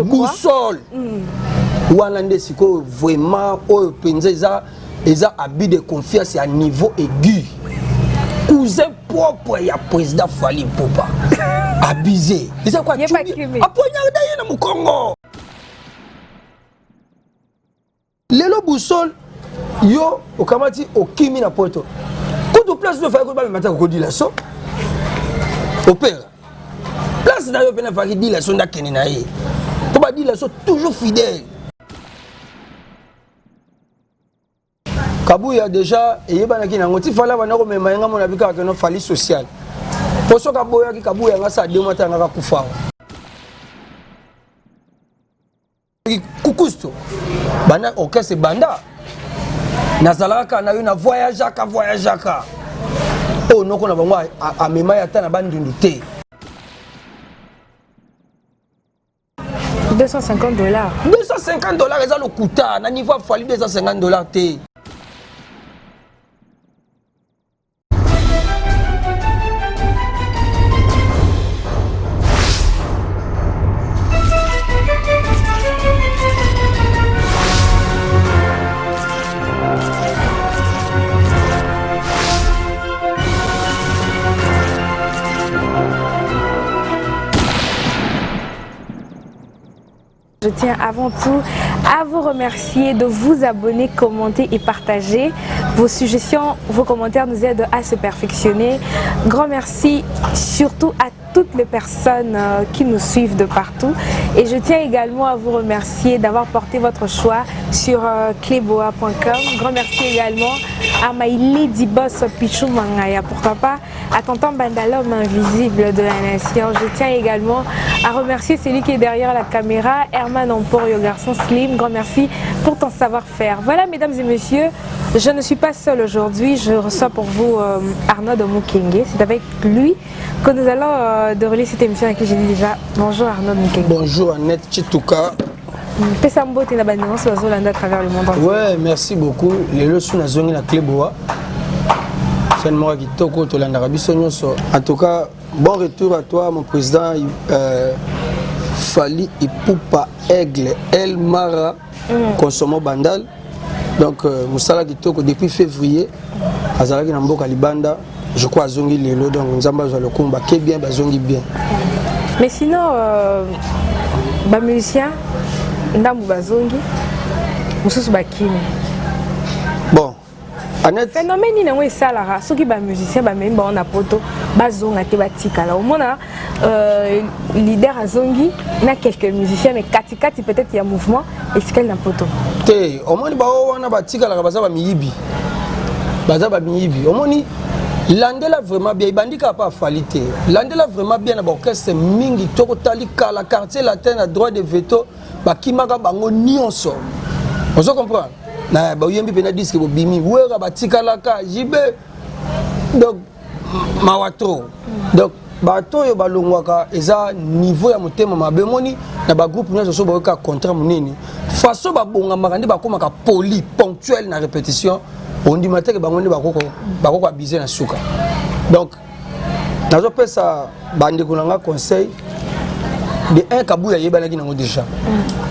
Boussole wana nde sikoyo vraiment oyo mpenza eza abus de confiance ya niveau aigu. Cousin propre ya président Fally Ipupa abusé, eza kwa apoignarde ye na mokongo. Lelo Boussole, yo okamati okimi na poto, kutu place oyo faki bamema ta kokodila so opera place na yo mpena faki dila so ndakende na ye mpo badila so toujours fidèle. Kabuya déjà eyebanaki nango ti Fally banda komema ye, nga mona bikaka keno Fally social, mpo soki aboyaki Kabuya nga sa 2 mois tangaka kufa. Kukusto banda orchestre banda nazalaka kaka na yo na voyageaka voyageaka oyo noko na bango amema ye ata na Bandundu te. 250 dollars. 250 dollars eza lokuta. Na niveau ya Fally, 250 dollars te. Je tiens avant tout à vous remercier de vous abonner, commenter et partager. Vos suggestions, vos commentaires nous aident à se perfectionner. Grand merci surtout à toutes les personnes qui nous suivent de partout. Et je tiens également à vous remercier d'avoir porté votre choix sur cleboa.com. Grand merci également à my lady boss Pichou Mangaya. Pourquoi pas à Tonton Banda, l'homme invisible de la nation. Je tiens également à remercier celui qui est derrière la caméra, Herman Emporio, garçon slim. Grand merci pour ton savoir-faire. Voilà, mesdames et messieurs, je ne suis pas seule aujourd'hui. Je reçois pour vous Arnaud Mukenge. C'est avec lui que nous allons dérouler cette émission à qui j'ai dit déjà bonjour Arnaud Mukenge. Bonjour Annette Chituka. Pesa mbote na bandeko bazolanda à travers le monde entier. Ouais, merci beaucoup. Lelo su nazongi na Cleboa. Chaîne moko ya kitoko tolandaka biso nyonso. En tout cas, bon retour à toi mon président Fally Ipupa Aigle El Mara Consomo Bandal. Donc mosala kitoko depuis février azalaki na mboka libanda, je crois azongi lelo, donc Nzambe azwa lokumu, bake bien, bazongi bien. Mais sinon bamusicien ndambu bazongi, mosusu bakimi. Bon, Annette, phénomène nini yango esalaka soki bamusicien bamemi bango na poto bazonga te, batikala? Omona leader azongi na quelques musiciens, mais katikati peut-être ya mouvement etikali na poto. Te, omoni bao wana batikalaka baza bamiyibi, baza bamiyibi. Omoni, landela vraiment bien, ebandi kaka pa a Fally te. Landela vraiment bien na baorchestre mingi tokotali kala, Quartier Latin na droit de veto bakimaka bango nyonso. Ozo comprendre na boyembi mpena disque bobimi Wera batikalaka jibe, donc mawa trop. Donc bato oyo balongwaka eza niveau ya motema mabe. Omoni na bagroupe nyonso so bayoka contrat monene, façon babongamaka nde bakomaka poli, ponctuel na répétition, ondima teke bango nde bakoko abuse na suka. Donc nazopesa bandeko na nga conseil de un, Kabuya ayebanaki nango déjà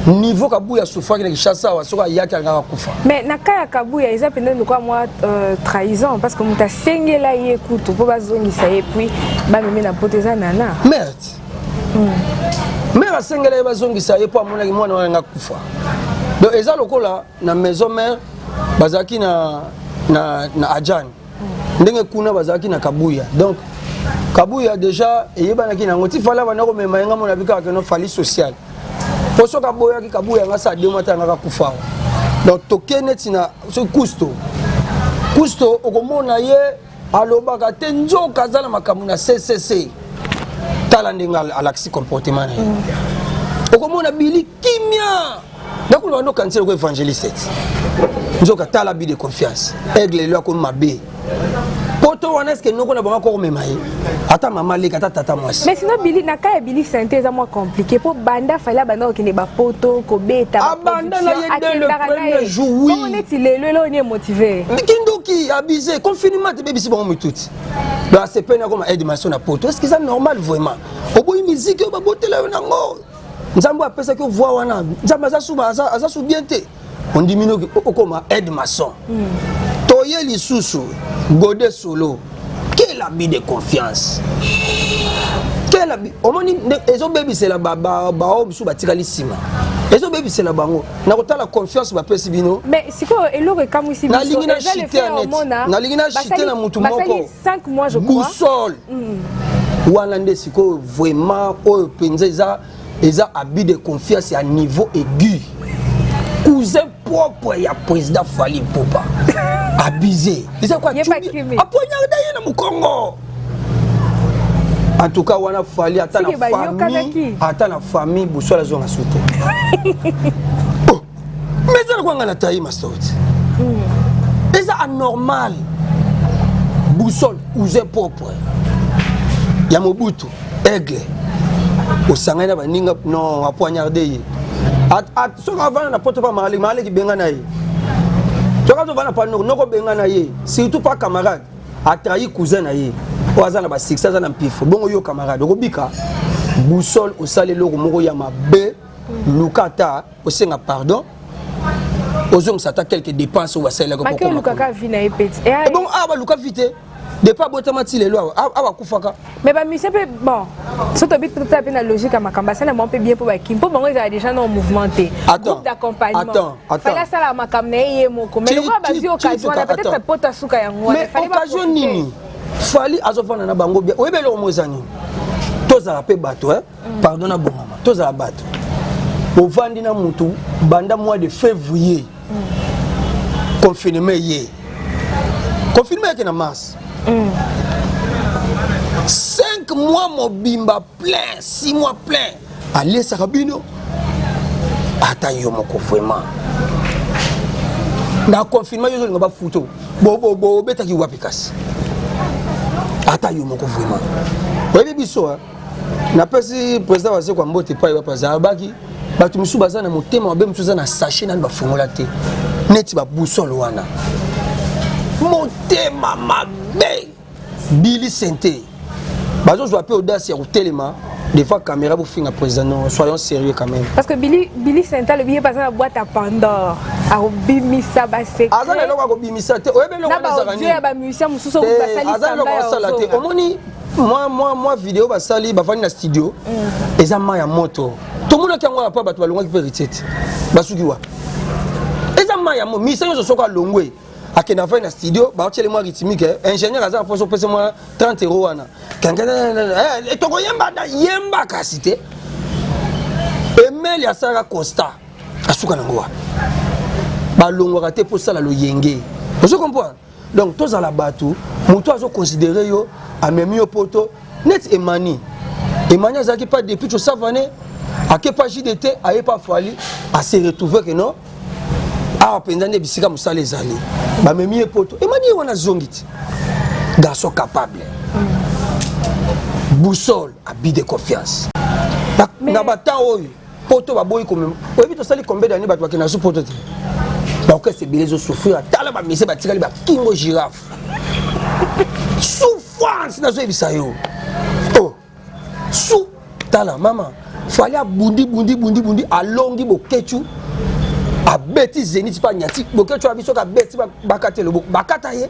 niveau Kabuya asufraki na Kinshasa awa, soki ayaki alingaka kufa. Mais na cas ya Kabuya eza mpenza lokola mwa trahison, parce que moto asengela ye kutu mpo bazongisa ye, puis bamemi na poto, eza nana. Merde, mare asengela ye bazongisa ye mpo amonaki mwana wana nga kufa. Donc eza lokola na maison mare bazalaki na Adjane, ndenge kuna bazalaki na Kabuya. Donc Kabuya déjà eyebanaki nango ti Fally banda komema ye, nga mona bikaka keno Fally social, mpo soki aboyaki Kabuya nga sa 2 mois tangaka kufa. Donc toke neti na soki Kusto, Kusto okomona ye alobaka te, nzoka aza na makambo na ccc. Tala ndenge alakisi comportement na ye. Okomona Bili kimia nakuna bando kanisi loko évangéliste ti nzoka tala abus de confiance. Aigle lelo akomi mabe poto wana, eske noko na bango akokomema ye ata mama leka ata tata mwasi? Mais sinon Bili, na cas ya Bili Sante eza mwa compliqué, mpo banda Fally abanda kokende bapoto kobeta, Abanda na ye dès le premier jour, oui. Bongo neti lelo eloko nini emotive? Kindoki, abuse, confinement te bebisi bango mituti. Donc asepeni akoma aide maso na poto, est ce que eza normal vraiment? Oboyi musique oyo babotela yo nango. Nzambe apesaki yo voix wana, Nzambe aza su aza su bien te. Ondimi noki okoma aide maçon. Toye lisusu Gode Solo, quel abus de confiance, quel abus. Omoni ezobebisela baoyo mosusu batikali nsima, ezobebisela bango na kotala confiance bapesi bino. Mais sikoyo eloko ekamwisi biso, nalingi na chite ya net, nalingi na chite na mutu moko. 5 mois, je crois. Boussole wana nde sikoyo vraiment oyo mpenza eza abus de confiance ya niveau aigu. Cousin propre ya président Fally Ipupa abusé, eza kwa apoignarde ye na mokongo. En tout cas wana Fally, ata na famille, ata na famille, Boussole azonga su te. Oh, mais eza nakwanga na tayi mastot, eza anormal. Boussole, cousin propre ya Mobutu Aigle, osangani na baninga, non, apoignarde ye. Soki avanda na poto pa maleki, maleki benga na ye. Soki azovanda pa noko, noko benga na ye. Surtout pa camarade atrahi cousin na ye oyo aza na basuccès, aza na mpifo. Bongo yo camarade okobika. Boussole, osala eloko moko ya mabe, luka ata osenga pardon, ozongisa ata quelques dépenses oyo basalelaka. Olukaka vie na ye peti. Bongo awa baluka vie te depuis abotama ti lelo awa, awa akufaka. Mais bamusicien mpe, bon, so tobi totala mpe na logique ya makambo, asala bango mpe bien mpo bakimi, mpo bango ezala déjà na mouvement te, groupe d'accompagnement. Fallait asala makambo na ye ye moko, mais lokola bazwi occasion wana, peut-être poto asuka yango wana. Mais occasion nini? Fally azofanda na bango bien. Oyebi eloko mo eza nini? Tozala mpe bato, pardon, na bongama, tozala bato. Ovandi na mutu banda mois de février, confinement ye, confinement yeke na mars, 5 mois mobimba plein, 6 mois plein, alesaka bino. Ata yo moko vraiment, na confinement yo ozolinga bafuto, bobetaki wapi? Kasi ata yo moko vraiment, oyebi biso. Napesi président Wazekwa mbote epai wapi aza. Alobaki bato mosusu baza na motema mabe, mosusu aza na sachet nani bafongola te, neti baboussole wana, motema mabe. Bili sente bazozwa mpe audace ya kotelema des fois caméra, bofinga président. Non, soyons sérieux quand même. Parce que Billy, Billy Sente alobi ye baza na boîte à Pandore, akobimisa basecret. Aza na eloko akobimisa te. Oyebi eloko wana ezalaka nini? Ya bamusicien mosusu basali. Aza eloko asala te. Omoni mwa video basali, bafandi na studio, eza mai ya moto. Tomonaki yango apa bato balongwaki mpe Héritier te, basuki wapi? Eza mai ya moto. Musicien nyonso soki alongwe, akende afai na studio, baotiele mwa rythmique, ingénieur aza na mposa opesa mwa 30 euro wana, tokoyemba yemba. Kasi te, emeli asalaka constat, asuka nango wapi? Balongwaka te mpo osala loyenge, ozo comprendre? Donc tozala bato. Moto azoconsidere yo, amemi yo poto, neti Emani. Emani azalaki pa depuis tosavane, ake pa JDT, aye pa Fally, ase retrouve ke non, awa mpenza nde bisika mosala ezali. Bamemi ye poto, Emani ye wana azongi ti garçon capable. Boussole, abus de confiance na batemps oyo poto baboyi komema. Oyebi tosali combien d'année, bato bakenda su poto te, baorchestre ebele ezosouffrir. Tala bamise batikali bakingo girafe, souffrance nazoyebisa yo. Oh, su tala mama Fally abundi bundi bundi bundi, alongi Bokecu, abeti Zénith mpe anyati Bokecu. Abi soki abeti, bakata loboko, bakata ye,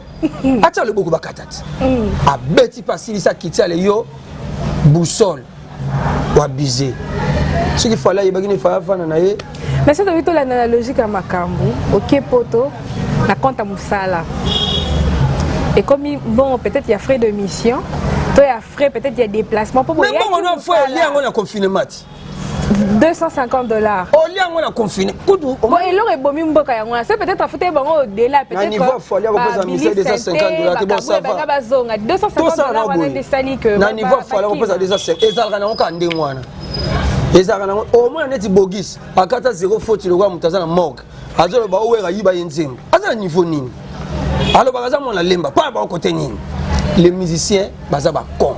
atia loboko, bakata ti abeti mpe asilisi, akiti. Ale yo Boussole, oabuse. Soki Fally ayebaki nini, Fally afanda na ye. Mais soki tobi tolanda na logique ya makambo, oke poto na compte ya mosala, ekomi bon, peut-être ya frais de mission to ya frais peut-être ya déplacement mpo Mais bongo no fo olia yango na confinement ti. 250 $. Olia yango na confiné kutu. Bon, eloko ebomi mboka yango wana, c'est peut-être afuta bango au-delà. Na niveau Fally akopesa mise 250 $ te. Bon, ça va. Bazonga 250 $ wana nde esali que Na niveau Fally akopesa 250, ezalaka nango kaka ndenge wana, ezalaka nango. Omona neti Bogis akata zéro faute, lokola moto aza na morgue, azoloba owera yiba ye nzembo. Aza na niveau nini? Alobaka aza mwana lemba mpa bango kote nini? Les musiciens baza bacon,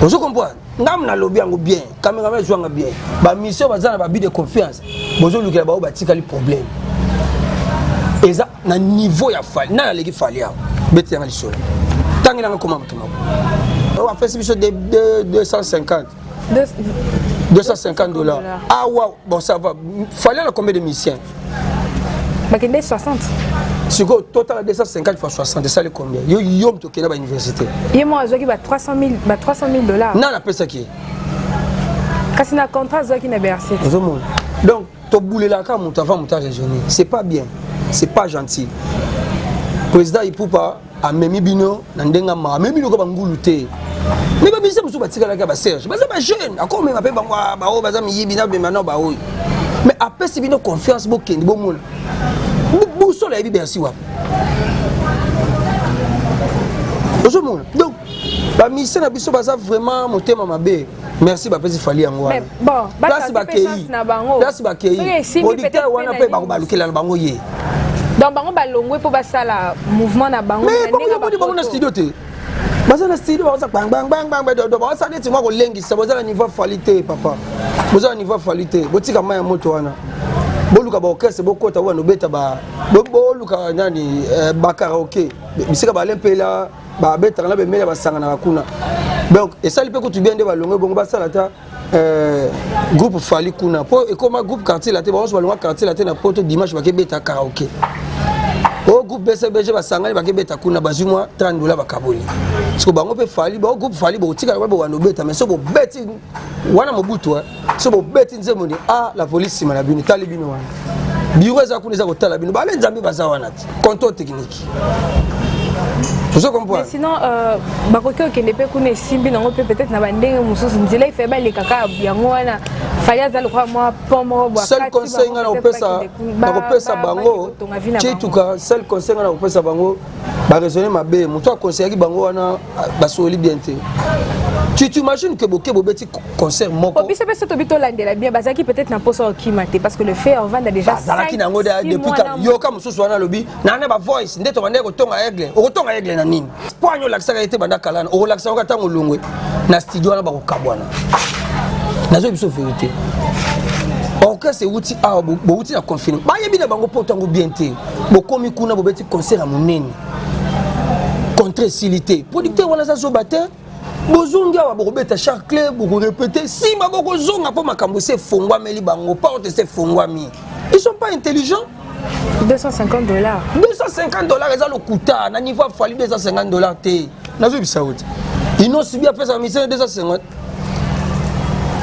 ozo comprendre? Ngamu nalobi yango bien, cameraman ezwanga bien. Bamission baza na baabus de confiance, bozolukela bango batikali problème. Eza na niveau ya Fally. Nani aleki Fally awa? Beti yanga lisolo, ntangi nanga koma moto moko apesi biso 250. 250 $. Ah wow, bon, ça va. Fallait na combien de musiciens? Bakende 60. Sikoyo totala 250 fois 60 esali combien? Yo, yo moto okende bauniversité. Ye mo azwaki ba 300 000, ba 300 000 $. Nani apesaki ye? Kasi na contrat azwaki na Bercy. Ozomona, donc tobulelaka moto avant moto araisonner. C'est pas bien, c'est pas gentil. Président Ipupa amemi bino na ndenge ma amemi bino ko bangulu te, mais babisa mosusu batikalaki ya baserge, baza bajeune, akomema mpe bango. Baoyo baza miyibi na bema na baoyo, mais apesi bino confiance, bokende bomona busolo ayebi Bercy wapi. Ozomona, donc bamusicien na biso baza vraiment motema mabe. Merci, bapesi Fally yango wana. Place bakei, place bakei, producteur wana mpe bakobalukela na bango ye. Donc bango balongwe mpo basala mouvement na bango. Mais bango bango na studio te, baza na studio, baza gbangbangbangba, baza neti mwa kolengisa. Boza na niveau Fally te, papa, boza na niveau Fally te. Botika mai ya moto wana, boluka baorchestre, bokota wana, obeta, boluka nani, bakaraoke, bisika balempela, babetaka na bemele, basanganaka kuna. Donc esali mpe kutu bien nde balongwe bongo, basala ata groupe Fally kuna, mpo ekoma groupe Quartier Latin. Bango balongwa Quartier Latin na Poto, dimanche bakebeta karaoke o groupe BCBG, basangani, bakebeta kuna, bazwi mwa 30 $, bakaboli. Siko bango mpe Fally, bao groupe Fally, bokotikala kwa bowanda obeta. Mais so bobeti wana Mobutu, so bobeti nzembo ni a la police nsima na bino, etali bino wana, biro eza kuna, eza kotala bino, bale Nzambe baza wana te, contrôle technique. Ozo comprendre? Mais sinon bakoki okende mpe kuna, esimbi nango mpe peut-être na bandenge mosusu, nzela ife balekaka yango wana. Fally aza lokola mwa pont moko. Seul conseil nga nakopesa bango, Chituka, seul conseil nga nakopesa bango, baraisonne mabe. Moto aconseillaki bango wana, basoli bien te. Tu t'imagines que boke, bobeti concert moko. Biso mpe so tobi tolandela bien, bazalaki peut-être na mposa okima te, parce que le fait ovanda déjà Bazalaki nango depuis. Yoka, mosusu wana alobi nana bavoice nde tobandaki kotonga Aigle. Okotonga Aigle na nini? Po ani olakisaka ye te banda kalana, okolakisa yango ntango olongwe na studio wana, bakokabwana. Nazoyi biso vérité, orchestre ewuti awa, bowuti na confinement, bayebi na bango mpo ntango bien te. Bokomi kuna, bobeti concert ya monene, contrat esili te, producteur wana aza zoba te. Bozongi awa, bokobeta Shark Club, bokorépéter, nsima bokozonga, mpo makambo esi efongwameli bango, porte esi efongwami. Ils sont pas intelligents. 250 $. 250 $ eza lokuta. Na niveau ya Fally, 250 $ te. Nazoyebisa yo te, Innoss'B apesaka misene 250,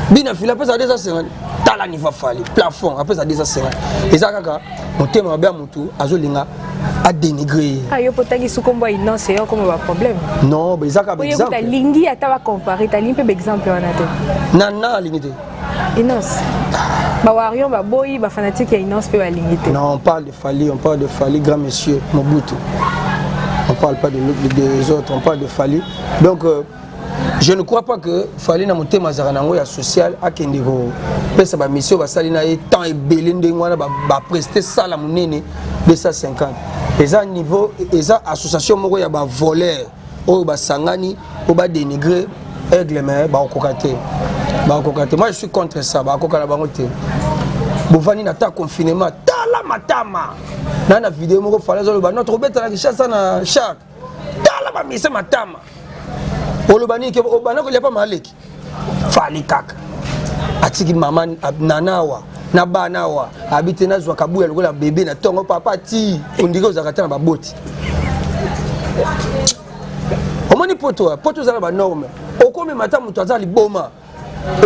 bina fili apesaka 250. Tala niveau Fally, plafond apesa 250. Eza kaka motema mabe ya motu azolinga adénigre ye. Ah, yo potaki sukombo ya Innoss, yo koma baproblème. Non, eza kaka baexemple. Alingi ata bacompare, talingi mpe baexemple wana te. Na alingi te. Innoss, bawarrior baboyi, bafanatike ya Innoss mpe balingi te. Non, on parle de Fally, on parle de Fally, grand monsieur Mobutu. On parle pas des autres, on parle de Fally. Donc je ne crois pas que Fally na motema azalaka nango ya social, akende kopesa bamission basali na ye temps ebele ndenge wana, bapreste sala monene 250. Eza niveau, eza association moko ya bavoleur oyo basangani mpo badénigre Aigle, mais bakokoka te, bakokoka te. Moi, je suis contre ça. Bakokoka na bango te. Bovandi na ta confinement, tala matama na video moko, Fally azoloba no tokobeta na Kinshasa na Shark, tala bamise matama. Oloba nini? Obanda kolia pa maleki. Fally kaka atiki mama nana awa na bana awa, abi te nazwa kabuya lokola bebe na ntongo. Papa ti ondiki ozalaka te na baboti. Omoni poto, poto eza na banorme. Okomema ata moto aza liboma,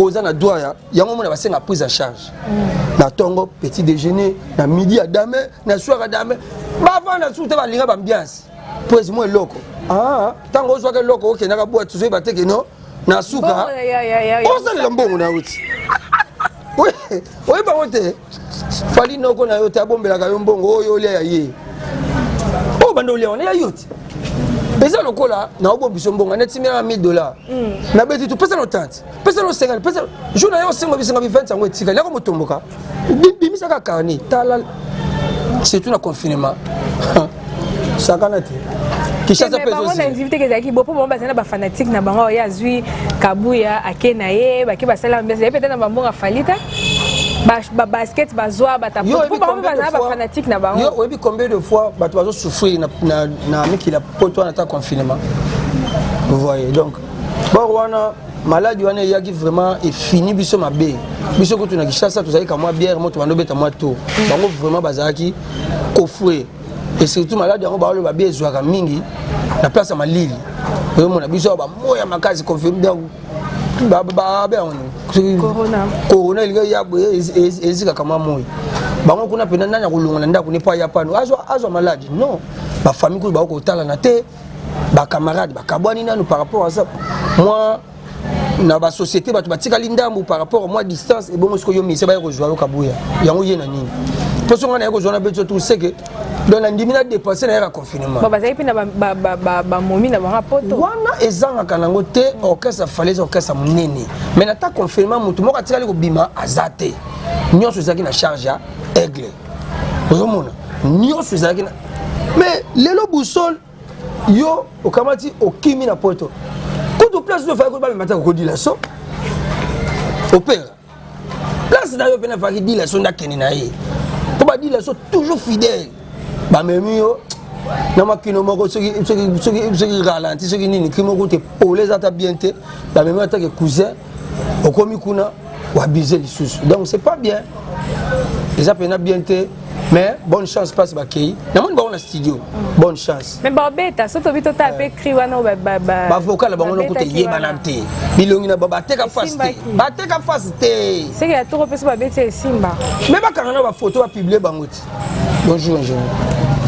oza na droit ya yango. Omona basenga prise en charge na ntongo, petit déjeuner, na midi ya dame, na soir ya dame. Bavanda su te, balinga baambiance po mwa eloko. Ntango ozwaka eloko, okendaka boîte, ozoyeba te keno na suka osalela mbongo na yo ti oyebango te. Fally noko na yo te abombelaka yo mbongo oyo olia ya ye, oyo banda olia wana ya yo te. Eza lokola naobombiso mbongo neti minanga 1000 $, nabeti tu, pesa no 30, pesa no 50, pesa jour na yo osengo bisenga bi 20, yango etikali yako motomboka, bimisaka carnet. Tala, surtout na confinement, sakana te. Kinshasa mpe bango na invité ezalaki bo mpo bango bazali na bafanatike na bango. Oyo azwi Kabuya, ake na ye, bake basala ambiance ye peut-être na bambongo afali te, babasket bazwa batapo, bango mpe bazala bafanatike na bango. Yo oyebi combien de fois bato bazosouffrir na mikili ya poto wana, ata confinement? Vous voyez, donc bor wana. Maladi wana eyaki vraiment efini biso mabe. Biso kutu na Kinshasa tozalaki ka mwa bière moto bando beta mwa tour. Bango vraiment bazalaki coffre. Et surtout maladi yango baoloba bien ezwaka mingi na place ya malili. Oyomona biso awa bamoya makasi confirme donc corona corona elingi ya boye ezikaka mwa moi. Bango kuna mpena nani akolongola ndako ne po aya pano azwa maladi non. Bafamille kutu bakokotalana te, bacamarade bakabwani nanu par rapport à ça. Moi na basociété bato batikali ndambu par rapport à mwa distance. Ebongo sikoyo yo mise baya kozwa yo kabuya yango ye na nini? Mpo songa naye kozwa na beto tout seke, donc nandimi na dépense na yaka confinement. Bon, bazali mpe na bamomi na bango poto. Wana ezangaka nango te. Orchestre Fally eza orchestre monene, mais na ta confinement motu moko atikali kobima aza te. Nyonso ezalaki na charge ya Aigle. Ozomona nyonso ezalaki na, mais lelo Boussole yo okamati okimi na poto. Kutu place oyo efaki bamema te kokodila so opera place na yo mpena efaki dila so nde akende na ye mpo badila so toujours fidèle. Bamemi yo na makino moko soki ralenti soki nini kri moko te, pole eza ata bien te. Bamemi atake cousin, okomi kuna wabise lisusu. Donc c'est pas bien, eza mpena bien te. Mais bonne chance, place bakei namoni bango na studio, bonne chance. Mais babeta so tobi tota mpe cri wana. Bavocal na bango nokuta eyebana te, bilongi na bateka face te, bateka face te. Seke ya toko mpe so babeti esimba. Mais bakanga na bafoto, bapublie bango te. Bonjour ingénieur,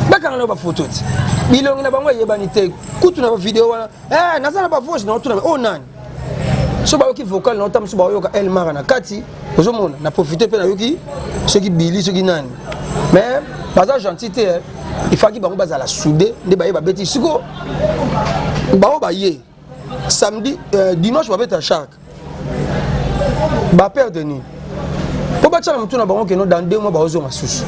bakanga na bafoto te, bilongi na bango eyebani te. Kutu na bavideo wana naza na bavoice na otuna oyo nani so bayoki vocal na ota mosusu, baoyoka Elmara na kati. Ozomona na profite mpe nayoki soki bili soki nani, mais baza gentil te. Ifaki bango bazala soudé nde baye babeti. Siko bao baye samedi, dimanche babeta Shark, baperdre nini? Mpo batya na motu na bango keno dans 2 mois baozonga susu.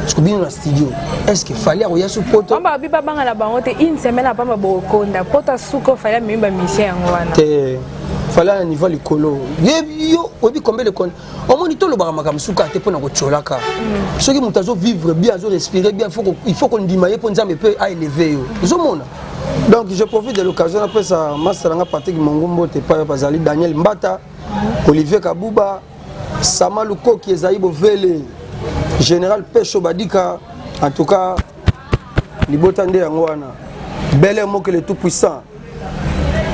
Parce que bino na studio, est ce que Fally akoya su poto? Babi babanga na bango te. Une semaine apamba bokonda poto asuka. Fally amemi bamission yango wana. Te, Fally na niveau likolo. Yo oyebi combien de con omoni tolobaka makambo suka te mpona kotiolaka. Soki moto azovivre bien, azorespire bien, il faut kondima ye mpo Nzambe mpe aéleve yo. Ozomona, donc je profite de l'occasion napesa master nanga Patrik Mongumbo te epai bazali Daniel Mbata, Olivier Kabuba, Sama Lukoki, ezali Bovele, Général Pesho Badika. En tout cas libota nde yango wana. Bel Mokele tout puissant,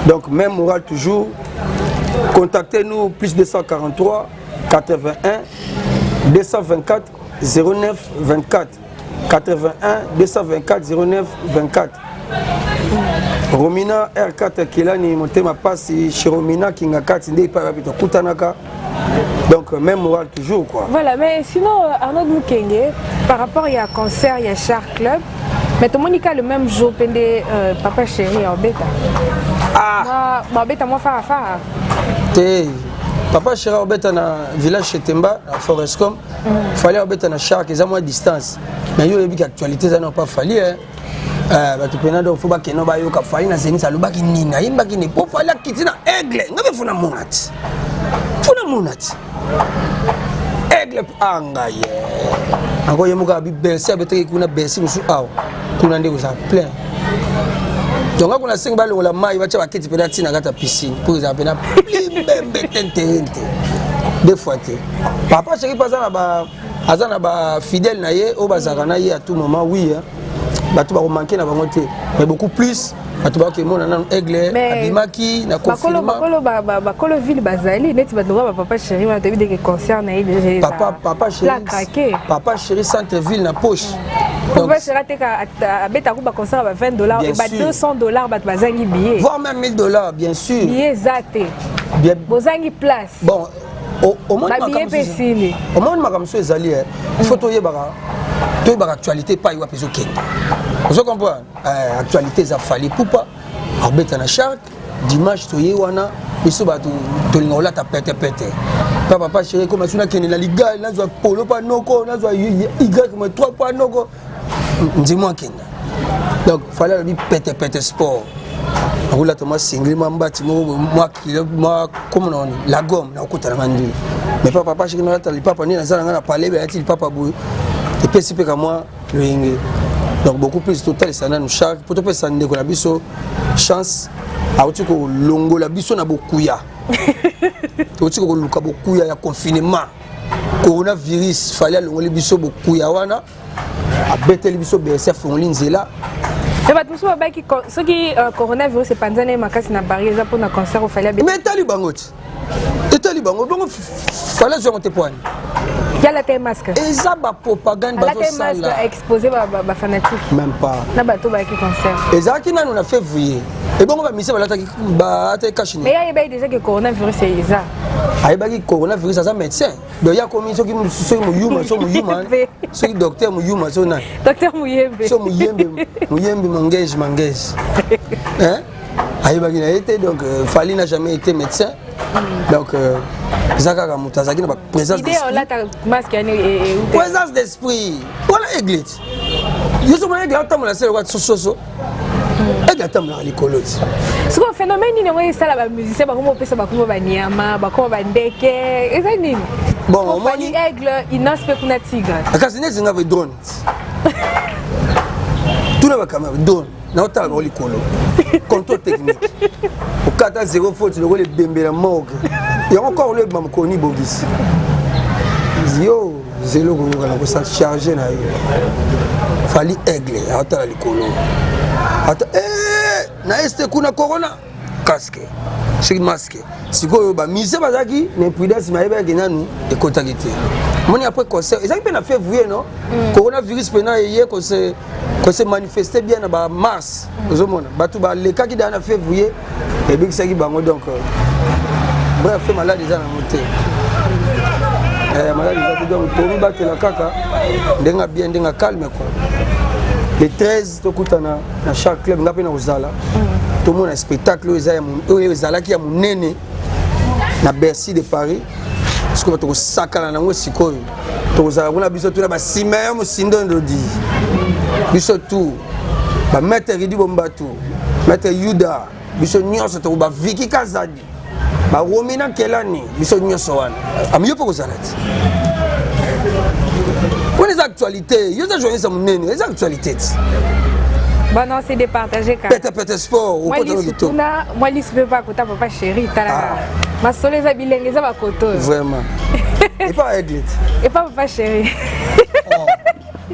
donc même moral toujours. Contactez-nous plus 243 81 224 09 24, 81 224 09 24. Romina R4 Kelani motema pasi chez Romina Kingakati nde epai wapi tokutanaka. Donc même moral toujours quoi. Voilà, mais sinon Arnaud Mukenge, par rapport à concert il y a Char Club, mais tout le monde le même jour pende Papa Chéri obeta. Ah, babeta moi fara fara. Te, Papa Chéri obeta na village Chetemba na Forescom. Fally obeta na Shark, eza mwa distance na yo. Oyebi actualité eza na pa Fally, eh? Bato mpena donc fo bakende bayoka Fally na Zénith alobaki nini, ayimbaki nini, po Fally akiti na Aigle. Nga mpe fona mona ti, fona mona ti Aigle anga ye ango ye moko abi Bercy abetaki kuna Bercy mosusu awa kuna nde kozala plein. Donc nga kuna sengi balongola mai, batya bakiti mpena ntina kati ya piscine mpo ezala mpena plimbembe tenterente deux fois te. Papa Chéri mpe aza na bafidèle na ye oyo bazalaka na ye à tout moment. Oui, bato bakomanke na bango te, mais beaucoup plus bato bakemona nanu Aigle abimaki na confinement. Bakolo ville bazali neti bato lokola bapapa Chéri wana, toyebi deke concert na ye déjà. Papa, Papa Chéri, Papa Chéri centre ville na poche. Papa Chéri ateka, abetaka baconcert ba 20 $ et ba 200 $, bato bazangi billet. Voire même 1000 $, bien sûr. Billet eza te, bozangi place. Bon, babillet mpe esili. Omoni makambo so ezali, il faut toyebaka actualité epai wapi ezokende. Ozo comprendre, actualité eza Fally Ipupa akobeta na Shark dimanche. Toye wana biso bato tolinga kolata petepete pa Papa Chéri. Koma so nakende na ligal, nazwa polo mpa noko, nazwa y mo 3 mpa noko ndimo akenda. Donc Fally alobi petepete sport, akolata mwa singli, mwa mbati moko, mwa kilo, mwa komona wani la gomme nakokota nanga ndule. Mais pa Papa Chéri nalata lipapa nde naza nanga na palebe, alati lipapa boye epesi mpe ka mwa loyenge. Donc beaucoup plus totalisa nanu Shark mpo topesa ndeko na biso chance. Auti kolongola biso na bokuya. Auti koluka bokuya ya confinement. Coronavirus, Fally alongoli biso bokuya wana. Abeteli biso Bercy, afongoli nzela. Me bato mosusu babaki soki coronavirus epanzani ye makasi na Paris, eza mpona concert oFally abe. Mais etali bango ti, etali bango bongo. Fally azwi yango te po ani? Yalata ye masque. Eza bapropagande. Alata ye masque. Bazosala. Expose bafanatique Même pas. na bato bayaki concert. Ezalaki nano na février, ebongo bamise balataki cache-nez. Mais ye ayebaki déjà ke coronavirus eza. Ayebaki coronavirus, aza médecin, donc ye akomi soki moyuma, so moyuma, soki docteur moyuma, so nani. Docteur Muyembe. So Muyembe, Muyembe mangege mangege, hein? Ayebaki na ye te. Donc Fally n'a jamais été médecin, donc eza kaka moto azalaki na baprésence Idée d'esprit. olata masque yani eute? Présence d'esprit wana, aigle ti yo so mona aigle atambola se lokwa sososo, aigle atambolaka likolo ti. Sikoyo phénomène nini yango esala bamusicien bakoma opesa, bakoma banyama, bakoma bandeke? Eza nini? Bon, Po Fally aigle, Innoss mpe kuna tigre. Kasi neti nga boye, drone tuna bacaméra, drone naotala bango likolo, contrôle technique, okata zéro faute lokola ebembe na morgue. Yango kor olo ebima mokoni bogisi yo zelo koyoka na kosa charge na yo. Fally aigle, aotala likolo ata na este kuna corona, casque soki masque. Sikoyo bamusicien bazalaki na imprudence, mayebaki nanu ekotaki te. Moni après concert ezalaki mpe na février, non? Coronavirus mpena eye kose manifester bien na bamars. Ozomona bato balekaki daa na février, ebikisaki bango. Donc bref, malade eza nango te. Malade eza te, donc tomibatela kaka ndenge bien, ndenge calme quoi. Le 13 tokutana na chaque club, nga mpe na kozala, tomona spectacle oyo eza oyo ezalaki ya monene na Bercy de Paris. Sikoyo bato kosakana nango, sikoyo tokozala kuna biso tuna basima ya mosindo ndodi, biso tu bamaître Ridi Bombatu, maître Yuda, biso nyonso toko baviki Kazadi, baromi na Kelani, biso nyonso wana. Ami yo mpe kozala ti wana, eza actualité. Yo eza journaliste monene, eza actualité ti. Bon, non, c'est départagé quand Pete pete sport okotana kitoko. Kuna mwa lisu mpe bakota papa chéri, talaka masolo eza bilenge, eza bakoto oyo. Vraiment, epa aigle ti. Epa papa chéri.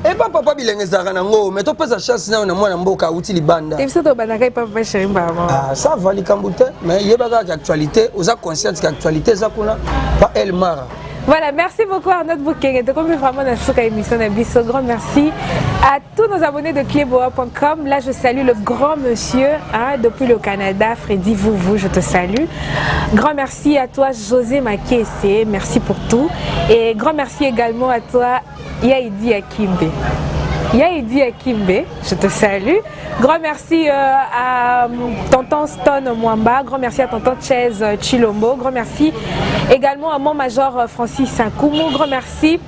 Epa papa bilenge ezalaka nango, mais topesa chance nayo na mwana mboka awuti libanda. Te, biso tobandaka epa papa chéri mbama. Ah, ça va, likambo te, mais yeba kaka actualité, oza consciente ke actualité eza kuna pa El Mara. Voilà, merci beaucoup Arnaud Boukenge. Donc, on est vraiment dans cette émission na biso. Grand merci à tous nos abonnés de cleboa.com. Là, je salue le grand monsieur, hein, depuis le Canada, Freddy Vouvou, je te salue. Grand merci à toi, José Makese. Merci pour tout. Et grand merci également à toi, Yaidi Akimbe. Yaidi Akimbe, je te salue. Grand merci à tonton Stone Mwamba, grand merci à tonton Chez Chilombo, grand merci également à mon major Francis Sakumu, grand merci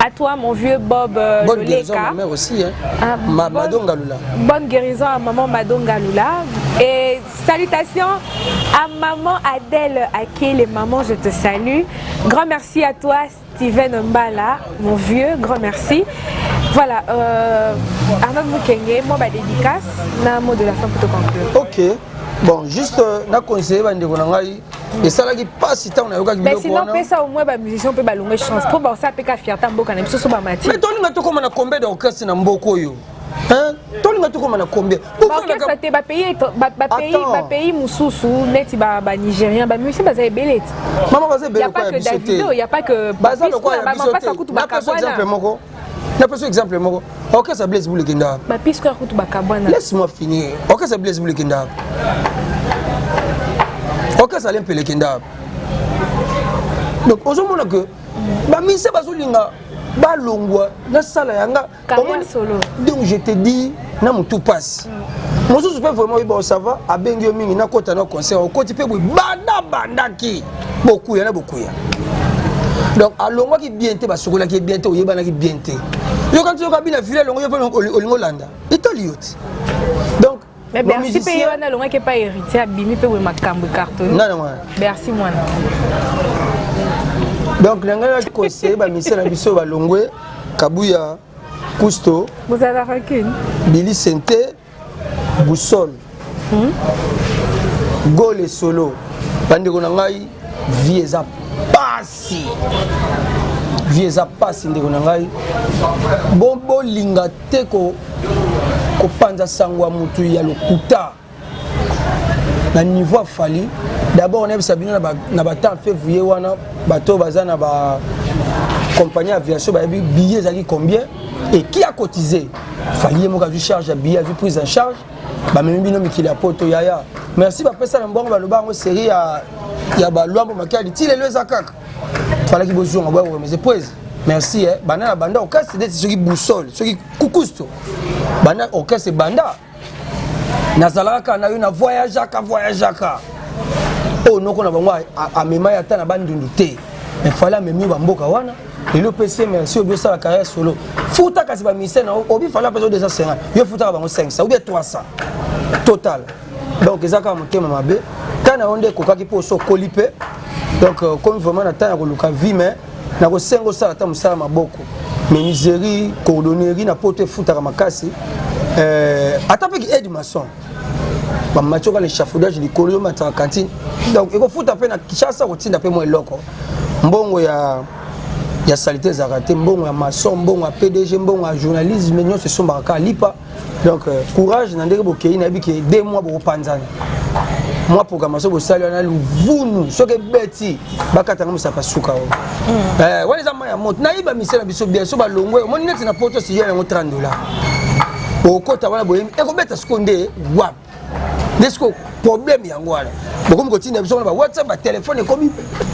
à toi mon vieux Bob Bonne guérison Loleka. à ma mère aussi, hein. Ah, Ma, Madonga Lula. Bonne guérison à maman Madonga Lula. Et salutations à maman Adèle Akele. Maman, je te salue. Grand merci à toi, Steven Mbala, mon vieux. Grand merci. Voilà, Arnaud Mukenge, moi, bah, dédicace. Na mot de la fin pour te conclure. Ok, bon, juste na conseiller bandeko na ngai, esalaki mpasi ntango nayokaki Mais biloko sinon, wana. pesa au moins bamusicien mpe balongo chance mpo baosala mpe ka fierté mboka na biso so bamati. Mais tolinga tokóma na combien d'orchestre na mboka oyo? Hein? Tolinga tokóma na combien? Baorchestre te, bapays bapays Attends. bapays mosusu neti banigérien, bamusicien baza ebele ti. Mama, baza ebele Y a pas lokola que ya biso Davido, te. y a pas que Baza lokola ya biso bamapasa te. kutu Napesa exemple bakabwana. moko, napesa exemple moko, orchestre Blaise Bula ekenda wapi? Bapisque kutu bakabwana. Laisse-moi finir. Orchestre Blaise Bula ekenda wapi? Orchestre Alain Mpela ekenda wapi? Donc ozomona ke bamise bazolinga balongwa nasala yanga. Carrière solo. Donc je te dis, na motu pasi mosusu mpe vraiment oyeba, ça va, abengi yo mingi, nakota na concert, okoti mpe boye, banda bandaki bokuya na bokuya. Donc alongwaki bien te, basokolaki ye bien te, oyebanaki bien te. Yoka nti yoka bina fili alongo, yo mpe olingi olanda, etali yo te. Donc Mais Bercy mpe ye wana alongwaki epai Héritier, abimi mpe boye, makambo ecartonne. Nani wana? Bercy mwana. Donc na ngai naki conseiller bamusicien na biso balongwe: Kabuya Kusto, Bozala rancune. Bili Sente, Boussole. Gole solo, bandeko na ngai, vie eza pasi, vie eza pasi, ndeko na ngai. Bolinga te kopanza sango ya motu ya lokuta na niveau ya Fally. D'abord nayebisa bino, na batemps février wana, bato baza na ba compagnie aviation bayebi billet ezalaki combien et qui a cotisé. Fally ye moko azwi charge ya billet, azwi prise en charge, bamemi bino mikili ya poto. Yaya, merci. Bapesa na mbongo, baloba yango série ya balwambo makiadi ti lelo eza kaka. Falaki bozonga, boya koremise poise. Merci, eh. Banda na banda orchestre neti soki Boussole, soki Kukusto, banda orchestre banda, nazalaka kaka na yo, na voyageaka, voyageaka. Oyo noko na bango amema ye ata na Bandundu te, mais Fally amemi yo bamboka wana. Lelo opesi ye merci, obi osala carrière solo, futa kasi baministère na obi. Fally apesa 250, yo futaka bango 500 ou bien 300 total. Donc eza kaka motema mabe. Ta na yo nde ekokaki mpo oso okoli mpe. Donc komi vraiment na temps ya koluka vie, mais nakosenga osala ata mosala maboko, menuiserie, cordonnerie. Na poto efutaka makasi, ata mpe ki aide maçon, bamati oka na échafaudage likolo, yo mataka cantine. Donc ekofuta mpe na Kinshasa, kotinda mpe mwa eloko. Mbongo ya saleté ezalaka te, mbongo ya maçon, mbongo ya PDG, mbongo ya journalisme, nyonso esombaka kaka lipa. Donc courage na ndenge bokei. Nayebi ke 2 mois bokopanzana, mwa programmation bosali wana luvunu, soki ebeti bakatanga mosapa suka oyo wana eza mai ya moto. Nayeba misala biso bien. So balongwe, omoni neti na poto siya yango 30 $, okota wana boyemi ekobeta. Sikoyo nde wapi nde sikoyo problème yango wana? Bokomi kotinda biso wana ba WhatsApp, batelefone ekomi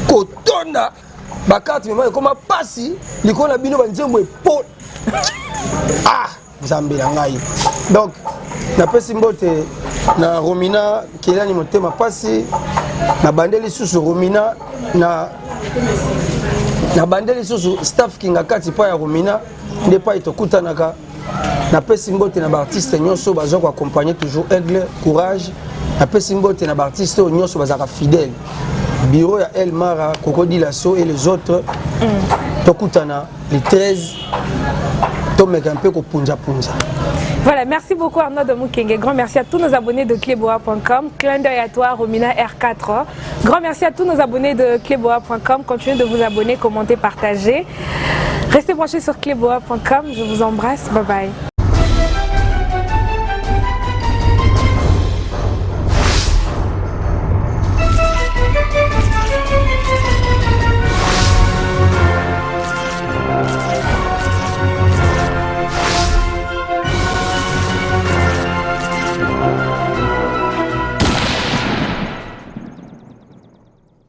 kotonda, bacarte mémoire ekoma pasi likolo na bino, banzembo epo. Ah, Nzambe na ngai! Donc napesi mbote na Romina Kelani, motema pasi. Nabande lisusu Romina, na nabande lisusu staff Kinga kati mpa ya Romina nde pai tokutanaka. Napesi mbote na baartiste nyonso baza koaccompagne toujours Aigle, courage. Napesi mbote na baartiste oyo nyonso bazalaka fidèle, bureau ya El Mara, Koko Dilaso et les autres. Tokutana le 13, tomeka mpe kopunzapunza. Voilà, merci beaucoup Arnaud de Mukenge. Grand merci à tous nos abonnés de cleboa.com. Clin d'œil à toi, Romina R4. Grand merci à tous nos abonnés de cleboa.com. Continuez de vous abonner, commenter, partager. Restez branchés sur cleboa.com. Je vous embrasse. Bye bye.